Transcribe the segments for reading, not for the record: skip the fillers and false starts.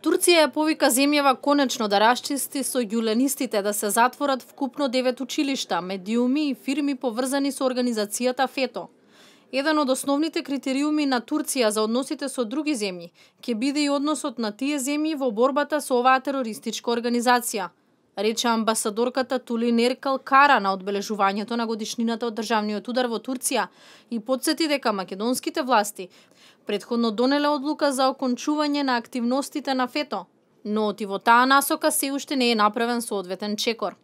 Турција ја повика земјава конечно да расчисти со ѓуленистите да се затворат вкупно 9 училишта, медиуми и фирми поврзани со организацијата ФЕТО. Еден од основните критериуми на Турција за односите со други земји ќе биде и односот на тие земји во борбата со оваа терористичка организација, рече амбасадорката Тулин Еркал Кара на одбележувањето на годишнината од државниот удар во Турција и потсети дека македонските власти претходно донеле одлука за окончување на активностите на ФЕТО, но и во таа насока се уште не е направен соодветен чекор.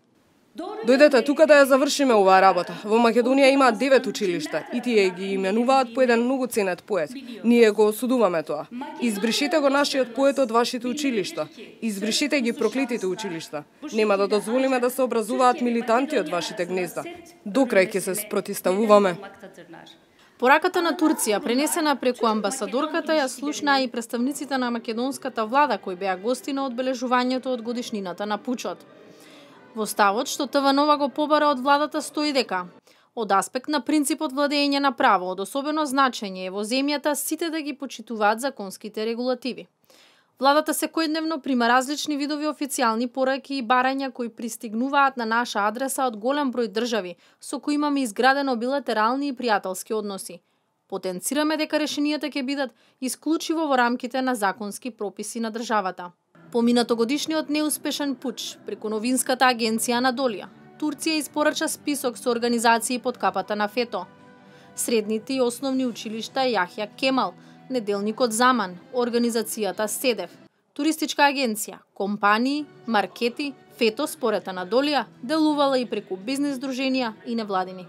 Дојдете тука да ја завршиме оваа работа. Во Македонија има 9 училишта и тие ги именуваат по еден многу ценет поет. Ние го осудуваме тоа. Избришите го нашиот поет од вашите училишта. Избришите ги проклетите училишта. Нема да дозволиме да се образуваат милитанти од вашите гнезда. Докрај ќе се спротивставуваме. Пораката на Турција, пренесена преку амбасадорката, ја слушнаа и представниците на македонската влада кои беа гости на одбележувањето од годишнината на пучот. Во ставот што ТВ Нова го побара од владата стои дека од аспект на принципот владење на право, од особено значење е во земјата сите да ги почитуваат законските регулативи. Владата секојдневно прима различни видови официјални пораки и барања кои пристигнуваат на наша адреса од голем број држави со кои имаме изградено билатерални и пријателски односи. Потенцираме дека решенијата ќе бидат исклучиво во рамките на законски прописи на државата. По минатогодишниот неуспешен пуч преку новинската агенција Анадолија, Турција испорача список со организации под капата на ФЕТО. Средните и основни училишта Јахја Кемал, неделникот Заман, организацијата СЕДЕВ, туристичка агенција, компании, маркети, ФЕТО според Анадолија делувала и преку бизнес друженија и невладини.